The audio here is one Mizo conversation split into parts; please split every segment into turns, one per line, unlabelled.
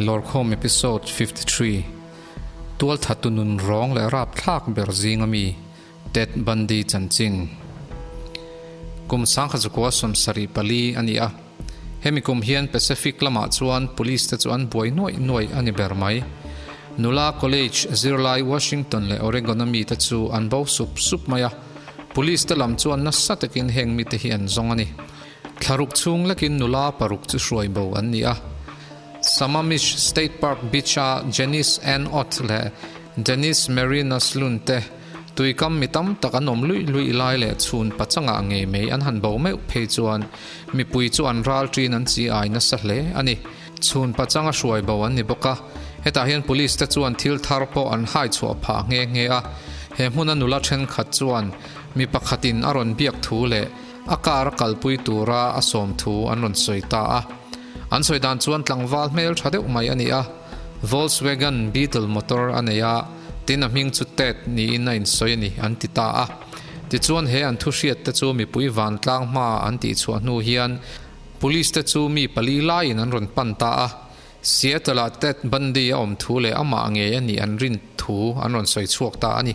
Lawrkhawm Episode 53 Tualthattu nun rawng leh rapthlak ber zinga mi Ted Bundy chanchin Kum 1974 a ni a. Hemi kum hian Pacific lamah chuan police te chu an buai nuaih nuaih a ni ber mai. Nula college zirlai Washington leh Oregon a mite chu an bo sup sup mai a. Police te lam chuan nasa takin heng mite hi an zawng a ni. Thlaruk chhung lekin nula paruk chu hruai bo an ni a. Sammamish State Park Beach-a Janice Ann Ott leh Denise Marie Naslund te tuikam mi tam tak an awm luih luih lai leh chhun pachangah ngei mai an han bo meuh phei chuan mipui chu an ral ṭin an chi ai nasa hle a ni. Chhun pachanga hruai bo an ni bawk a, hetah hian police te chuan thil thar pawh an hai chhuah phah nghe nghe a. He hmuna nula ṭhenkhat chuan mi pakhatin a rawn biak thu leh a car a kalpui tura a sawm thu an rawn sawi ta a. An sawi dan chuan tlangval hmel tha deuh mai a ni a, Volkswagen Beetle motor a nei a, tin a hming chu Ted niin a insawi a ni an ti ta a. Tichuan he an thu hriat te chu mipui vantlang hma an tihchhuah hnu hian Police te chu mi pali laiin an rawn pan ta a, Seattle-ah Ted Bundy a awm thu leh amah ngei a nih an rin thu an rawn sawi chhuak ta a ni.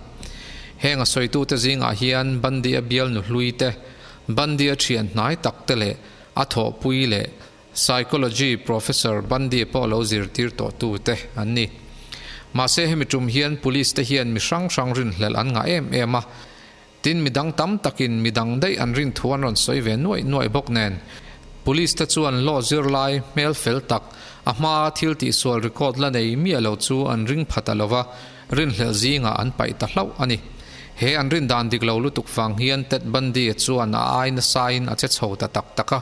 Heng a sawitute zingah hian Bundy-a bialnu hlui te, Bundy-a thian hnai tak te leh a thawhpui leh Psychology Professor Bundy pawh lo zirtir tawhtu te an ni. Mahse hemi tum hian Police te hian mi hrang hrang rinhlelh an ngah em em a, Tin, midang tam takin midang daih an rin thu an rawn sawi ve nuaih nuaih bawk nen, Police te chuan law zirlai hmel fel tak, a hmaa thil tihsual record la nei miah lo chu an ring pha ta lova, rinhlelh zingah an paih ta hlauh a ni. He an rin dan dik lo lutuk vang hian Ted Bundy-a chuan a ai nasain a che chho ta tak tak a,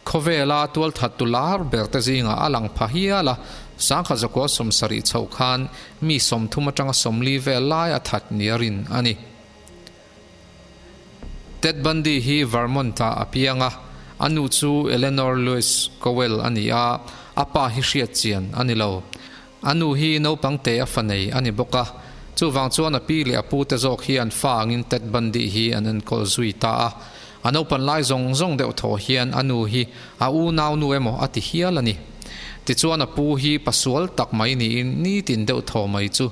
Khawvela tualthattu lar ber te zingah a lang pha hial a, sangkhat zakua 70 chhoh khan mi 30 atanga 40 vel lai a that nia rin a ni. Ted Bundy hi Vermont-ah a piang a, a nu chu Eleanor Lewis Cowell a ni a, a pa hi hriat chian a ni lo. A nu hi naupang te a fa nei a ni bawk a, chuvang chuan a pi leh a pu te zawk hian fa angin Ted Bundy hi an enkawl zui ta a. A naupan lai zawng zawng deuh thaw hian a nu hi a unau nu emaw a ti hial a ni. Tichuan a pu hi pasual tak mai niin nitin deuh thaw mai chu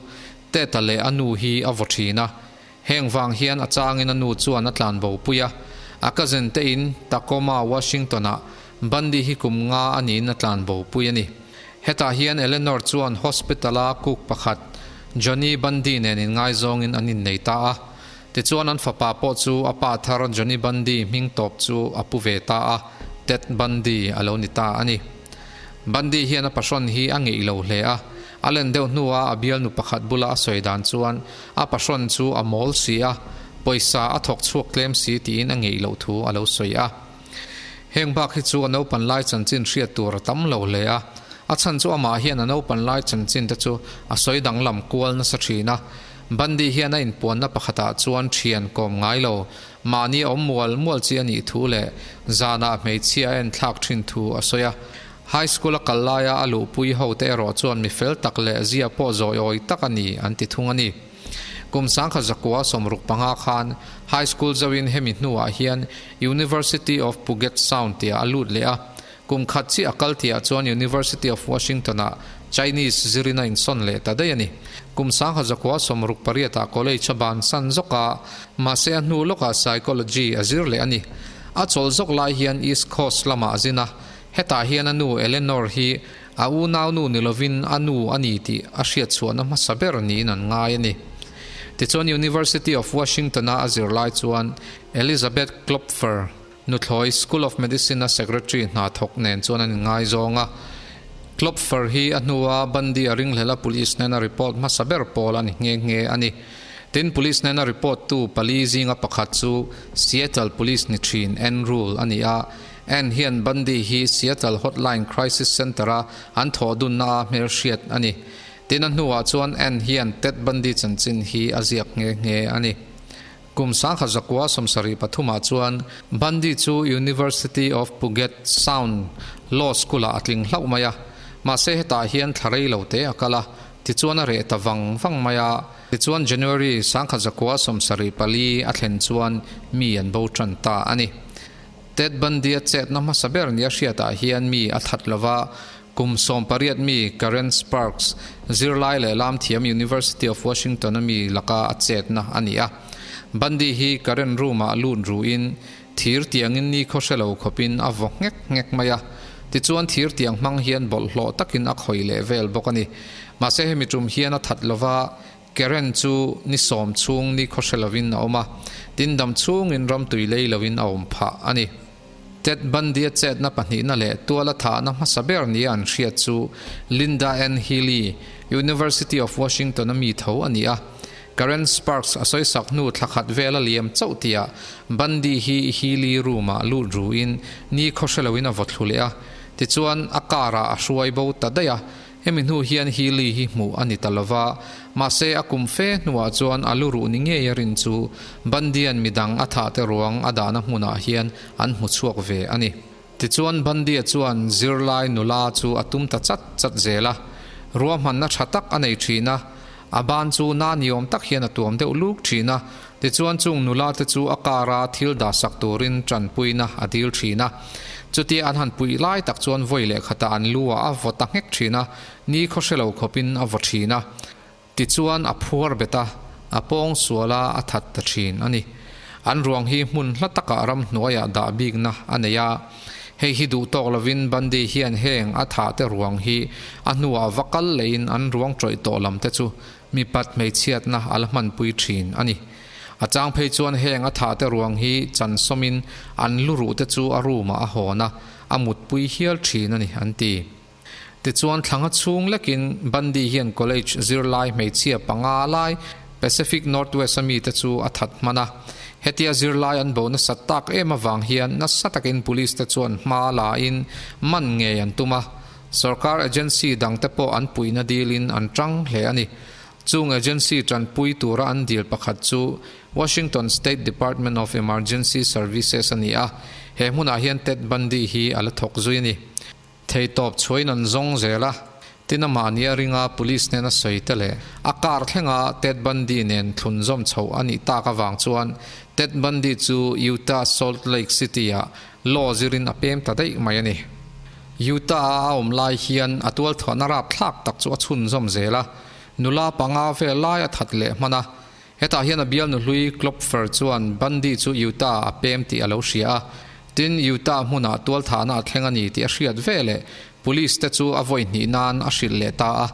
Ted-a leh a nu hi a vaw thin a, Heng vang hian a changin a nu chuan a tlan bo pui a, a cousin te in Tacoma, Washington-ah Bundy hi kum nga a niin a tlan bo pui a ni. Hetah hian Eleanor chuan hospital-a cook pakhat Johnny Bundy nen inngaizawngin an innei ta a. Tichuan an fapa pawh chu a pa thar Johnny Bundy hming tawp chu a pu ve ta a, Ted Bundy a lo ni ta a ni. Bundy hian a pahrawn hi a ngeih lo hle a, a len deuh hnuah a bialnu pakhat bula a sawi dan chuan a pahrawn chu a mawl si a, pawisa a thawk chhuak tlem si tiin a ngeih loh thu a lo sawi a. Heng bak hi chu a naupan lai chanchin hriat tur a tam lo hle a, a chhan chu amah hian a naupan lai chanchin te chu a sawi danglam kual nasa thin a. Bundy hian a inpuanna pakhatah chuan thian kawm ngai lo, mahni a awm mual mual chi a nih thu leh zanah hmeichhia a enthlak thin thu a sawi a. High school a kal laia a luhpui ho te erawh chuan mi fel tak leh zia pawh zawi awi tak a ni an ti thung a ni. Kum 1965 khan High School zoin hemi hnuah hian University of Puget Sound tia a lut leh a, kum khat chiah a kal tihah chuan University of Washington-ah Chinese zirin a insawn leh ta daih a ni. Kum 1968 ah college a bansan zawk a, mahse a hnu lawkah Psychology a zir leh a ni. A chawlh zawk lai hian East Coast lamah a zin a, Hetah hian a nu Eleanor hi a unaunu ni lovin a nu a ni tih a hriatchhuahna hmasa ber niin an ngai a ni. Tichuan University of Washington-a a zirlai chuan Elizabeth Klopfer, nuthlawi School of Medicine-a secretary hna thawk nen chuan an inngaizawng a. Klopfer hi a hnua Bundy a ringhlel a police hnena report hmasa ber pawl a ni nghe nghe a ni. Tin, police hnena report tu pali zinga pakhat chu Seattle Police ni thin Ann Rule a ni a, Ann hian Bundy hi Seattle Hotline Crisis Center-a an thawh dunna a hmelhriat a ni. Tin, a hnuah chuan Ann hian Ted Bundy chanchin hi a ziak nghe nghe a ni. Kum 1973 ah chuan Bundy chu University of Puget Sound Law School-ah a tling hlauh mai a. Mahse hetah hian thla rei lo te a kal a, tichuan a reh ta vang vang mai a. Tichuan January 1974 a thlen chuan mi an bo tan ta a ni. Ted Bundy-a chetna hmasa ber nia hriatah hian mi a that lova, Kum 18 mi Karen Sparks, zirlai leh lamthiam University of Washington a mi laka a chetna a ni a. Bundy hi Karen room-ah lut ruin thir tiangin ni khaw hre lo khawpin a vaw nghek nghek mai a. Tichuan thir tiang hmang hian bawlhhlawh takin a khawih leh vel bawk a ni. Mahse hemi tum hian a that lova Karen chu ni sawm chhung ni khaw hre lovin a awm a, tin dam chhungin ramtui lei loin a awm phah a ni. Ted Bundy-a chetna pahnihna leh tuala thahna hmasa ber nia an hriat chu Linda Ann Healy, University of Washington-a mi tho a ni a. Karen Sparks a sawisak hnu thla khat vela liam chauh tihah Bundy hi Healy room-ah lut ruin ni khaw hre loin a vaw thlu leh a, tichuan a car-ah a hruai bo ta daih a. Hemi hnu hian Healy hi hmuh a ni ta lo va, mahse a kum fe hnuah chuan a lu ruh ni ngei a rin chu Bundy-a'n midang a thah te ruang a dahna hmunah hian an hmu chhuak ve a ni. Tichuan Bundy-a chuan zirlai nula chu a tum ta chat chat zel a, ruahmanna tha tak a nei thin a, a ban chu na niawm tak hian a tuam deuh luk thin a, tichuan chung nula te chu a car-a thil dahsak turin tanpuina a dil thin a. Chutia an han puih lai tak chuan vawi leh khatah an lu ah a vaw ta nghek thin a, ni khaw hre lo khawpin a vaw thin a. Tichuan a phuar bet a, a pawng sual a, a that ta thin a ni. An ruang hi hmun hla takah ramhnuaiah dah bikna a nei a. Hei hi duh tawk lovin Bundy hian heng a thah te ruang hi a hnuah va kal lehin an ruang tawih tawh lam te chu mipat hmeichhiatna a la hmanpui thin a ni. A chang phei chuan heng a thah te ruang hi chan sawmin an lu ruh te chu a room ah a hawn a, a mutpui hial thin a ni an ti. Tichuan thlanga chhung lekin Bundy hian college zirlai hmeichhia panga lai Pacific Northwest a mite chu a that hman a. Hetia zirlai an bo nasat tak em avang hian nasa takin police te chuan hma la in man ngei an tum a. Sorkar agency dangte pawh an puihna dilin an tang hle a ni. Chung agency tanpui tura an dil pakhat chu Washington State Department of Emergency Services a ni a, he hmunah hian Ted Bundy hi a la thawk zui a ni. Theitawp chhuain an zawng zel a, tin amah nia ringa police hnena sawi te leh a car thlenga Ted Bundy nen thlunzawm chhoh a nih tak avang chuan Ted Bundy chu Utah Salt Lake City-ah law zirin a pem ta daih mai a ni. Utah-a a awm lai hian a tualthuahna rapthlak tak chu a chhunzawm zel a, nula panga vel lai a that leh hman a. Hetah hian a bialnu hlui Klopfer chuan Bundy chu Utah-ah a pem tih a lo hria a, tin Utah hmunah tualthahna a thleng a ni tih a hriat ve leh Police te chu a vawi hnih nan a hrilh leh ta a,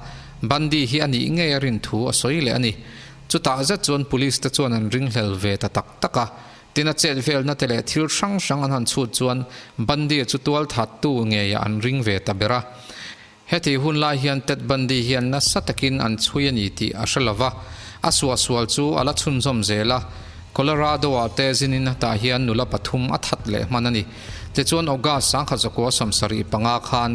Bundy hi a nih ngei a rin thu a sawi leh a ni. Chutah zet chuan Police te chuan an ringhlel ve ta tak tak a, tin a chet velna te leh thil hrang hrang an han chhut chuan Bundy-a chu tualthattu ngeiah an ring ve ta ber a. Heti hun lai hian Ted Bundy hian nasa takin an chhui a ni tih a hre lo va, a suahsual chu a la chhunzawm zel a. Colorado-ah te zinin hetah hian nula pathum a that leh hman a ni. Tichuan August 1975 khan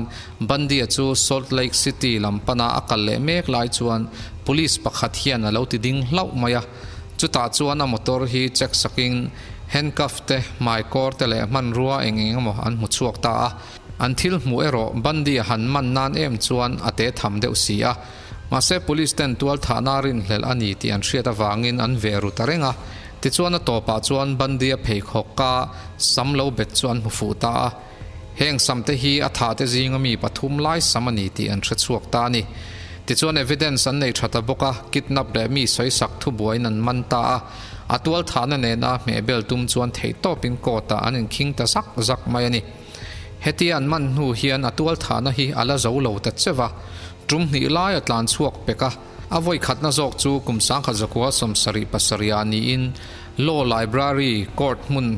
Bundy-a chu Salt Lake City lam pana a kal leh mek lai chuan police pakhat hian a lo ti ding hlauh mai a. Chutah chuan a motor hi check sakin handcuff te, hmaikawr te leh hmanrua eng eng emaw an hmu chhuak ta a. An thil hmuh erawh Bundy a han man nan em chuan a te tham deuh si a. Mahse police ten tual thahna rinhlelh a ni tih an hriat avangin an ve ru ta reng a. Tichuan a tawpah chuan Bundy a pheikhawk a sam lo bet chu an hmu fuh ta a. Heng sam te hi a thah te zinga mi pathum lai sam a ni tih an hre chhuak ta a ni. Tichuan evidence an nei tha ta bawk a, kidnap leh mi sawisak thubuaiin an man ta a. A tual thahna nena hmehbel tum chuan theihtawpin court ah an inkhing ta zak zak mai a ni. Hetia an man hnu hian a tualthahna hi a la zo lo ta che va, tum hnih lai a tlan chhuak pek a, a vawi khatna zawk chu kum 1977 ah niin Law Library Court hmun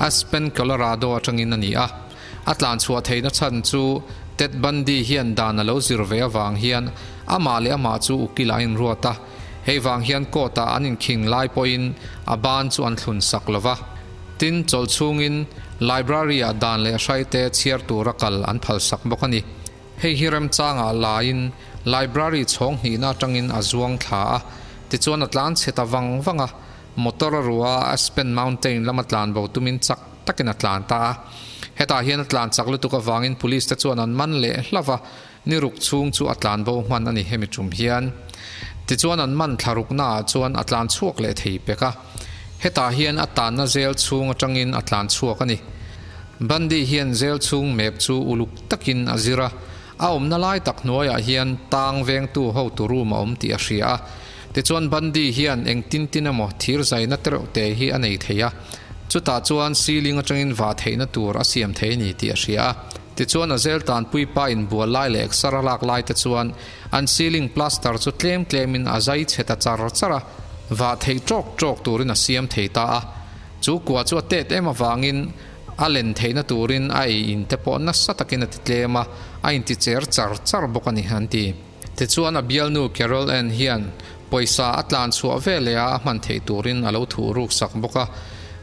Aspen, Colorado atangin a ni a. A tlan chhuah theihna chhan chu Ted Bundy hian dan a lo zir ve avang hian amah leh amah chu ukil a inruat a, hei vang hian court ah an inkhing lai pawhin a ban chu an thlun sak lo va. Tin, chawlh chhungin Library-ah dan leh hraite chhiar tura kal an phalsak bawk a ni. Hei hi remchangah laiin Library chhawng hnihna atangin a zuang thla a, tichuan a tlan chhe ta vang vang a, motor a ruh a, Aspen Mountain lama tlan bo tumin chak takin a tlan ta a. Hetah hian a tlan chak lutuk avangin Police te chuan an man leh hlauh a, ni ruk chhung chu a tlan bo hman a ni hemi tum hian. Tichuan an man thla ruknaah chuan a tlan chhuak leh thei pek a. Hetah hian a tanna zel chhung atangin a tlan chhuak a ni. Bundy hian zel chhung map chu uluk takin a zir a. A awmna lai tak hnuaiah hian tang vengtu hotu room a awm tih a hria a. Tichuan Bundy hian eng tin tin emaw thir zaina tereuh te hi a nei thei a. Chutah chuan ceiling atangin vah theihna tur a siam thei a ni tih a hria a. Tichuan a zel tanpui pa inbual lai leh exer a lak lai te chuan an ceiling plaster chu tlem tlemin a zai chhe ta char char a, vah theih tawk tawk turin a siam thei ta a. Chu kua chu a tet em avangin a len theihna turin a ei in te pawh nasa takin a ti tlem a, a inti cher char char bawk a ni an ti. Tichuan a bialnu Carol Ann hian pawisa a tlan chhuah ve leh a a hman theih turin a lo thuh ruk sak bawk a.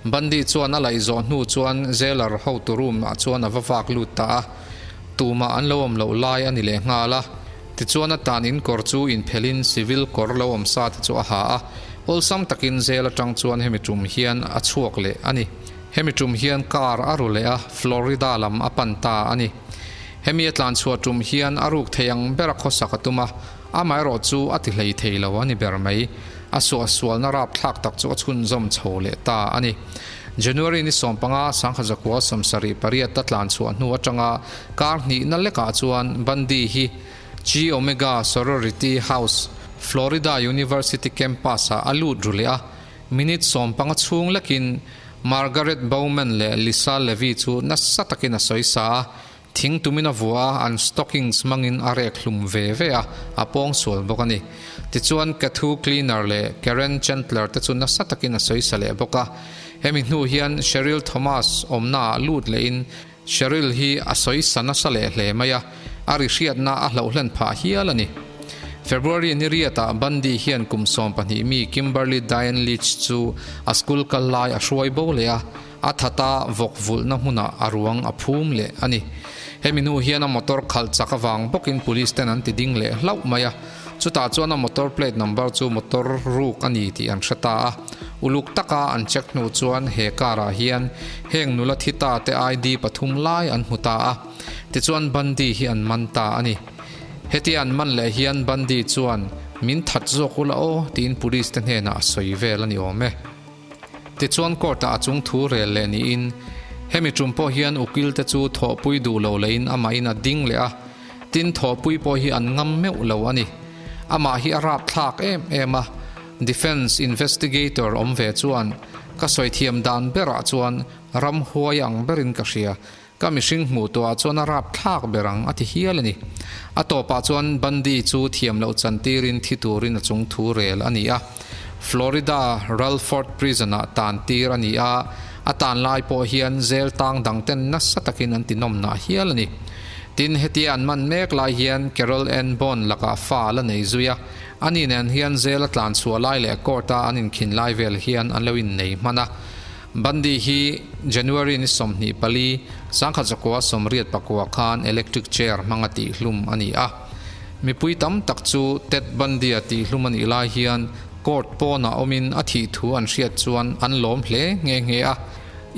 Bundy chuan a laih zawh hnu chuan jailer hotu room ah chuan a va vak lut ta a, tumah an lo awm loh lai a ni leh nghal a. Tichuan a tan in kawr chu inphelhin civil kawr lo awm sa te chu a ha a, awlsam takin jail atang chuan hemi tum hian a chhuak leh a ni. Hemi tum hian car a ru leh a, Florida lam a pan ta a ni. Hemi a tlan chhuah tum hian a ruk thei ang ber a khawsak a tum a, amaherawh chu a ti hlei thei lo a ni ber mai. A suahsualna rapthlak tak chu a chhunzawm chho leh ta a ni. January ni 15, 1978 a tlan chhuah hnu atanga kar hnihna lekah chuan Bundy hi Chi Omega Sorority House, Florida University campus-ah a lut ru leh a, Minute 15 chhung lekin Margaret Bowman leh Lisa Levy chu nasa takin a sawi sa a, thing tumin a vuah a, an stockings hmangin a rek hlum ve ve a, a pawng sual bawk a ni. Tichuan Kathu Cleaner leh Karen Chandler te chu nasa takin a sawi sa leh bawk a. Hemi hnu hian Cheryl Thomas awmnaah lut lehin Cheryl hi a sawi sa nasa leh hle mai a, a ri hriatna a hlauhlen phah hial a ni. February ni riatah Bundy hian kum 12 mi Kimberly Diane Leach chu a school kal lai a hruai bo leh a, a thata vawk vulhna hmunah a ruang a phum leh a ni. Hemi hnu hian a motor khalh chak avang bawkin police ten an ti ding leh hlauh mai a. Chutah chuan a motor plate number chu motor ruk a ni tih an hre ta a. Uluk taka an check hnu chuan he car ah hian heng nula thi ta te ID pathum lai an hmu ta a. Tichuan Bundy hi an man ta a ni. Hetia an man leh hian Bundy chuan min that zawk ula aw tiin police te hnenah a sawi vel a ni awm e. Tichuan court ah a chung thu rel leh niin hemi tum pawh hian ukil te chu thawhpui duh lo lehin amahin a ding leh a, tin thawhpui pawh hi an ngam meuh lo a ni. Amah hi a rapthlak em em a, defence investigator awm ve chuan ka sawi thiam dan berah chuan ramhuai ang berin ka hria, ka mihring hmuh tawhah chuan a rapthlak ber ang a ti hial a ni. A tawpah chuan Bundy chu thiam loh chantirin thi turin a chung thu rel a ni a. Florida Ralford Prison-ah tan tir a ni a, a tan lai pawh hian zel tang dangten nasa takin an ti nawmnah hial a ni. Tin, hetia an man mek lai hian Carol Ann Bond lakah fa a la nei zui a, ani nen hian zel a tlan chhuah lai leh court-a an inkhin lai vel hian an lo innei hman a. Bundy hi January ni 24, 1989 khan electric chair hmanga tihhlum a ni a. Mipui tam tak chu Ted Bundy-a tihhlum a nih lai hian court pawnah awmin a thih thu an hriat chuan an lawm hle nghe nghe a.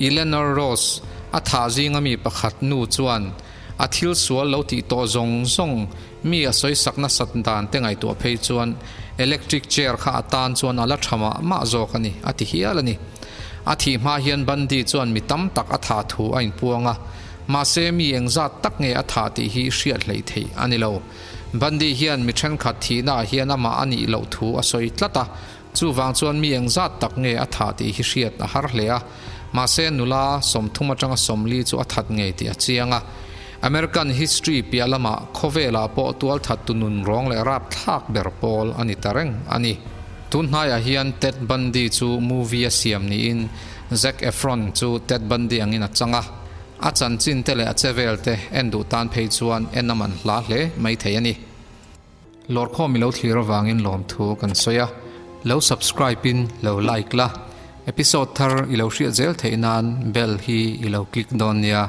Eleanor Rose, a thah zinga mi pakhat nu chuan a thil sual lo tih tawh zawng zawng mi a sawisak nasat dan te ngaihtuah phei chuan electric chair kha a tan chuan a la tha mah mah zawk a ni, a ti hial a ni. A thih hma hian Bundy chuan mi tam tak a thah thu a inpuang a, mahse mi engzat tak nge a thah tih hi hriat hleih theih a ni lo. Bundy hian mi thenkhat thihnaah hian amah a nih loh thu a sawi tlat a, Chuvang chuan mi engzat tak nge a thah tih hi hriat a har hle a, mahse nula 30 atanga 40 chu a that ngei tih a chiang a. American history piah lamah khawvelah pawh tualthat tu nun rawng leh rapthlak ber pawl a ni ta reng a ni. Tun hnaiah hian Ted Bundy chu movie a siam niin Zac Efron chu Ted Bundy angin a chang a, a chanchin te leh a chevel te en duh tan phei chuan en a man hla hle mai thei a ni. Lawrkhawm i lo thlir avangin lawmthu kan sawi a, lo subscribe in lo like la, episode thar i lo hriat zel theih nan bell hi i lo click dawn nia.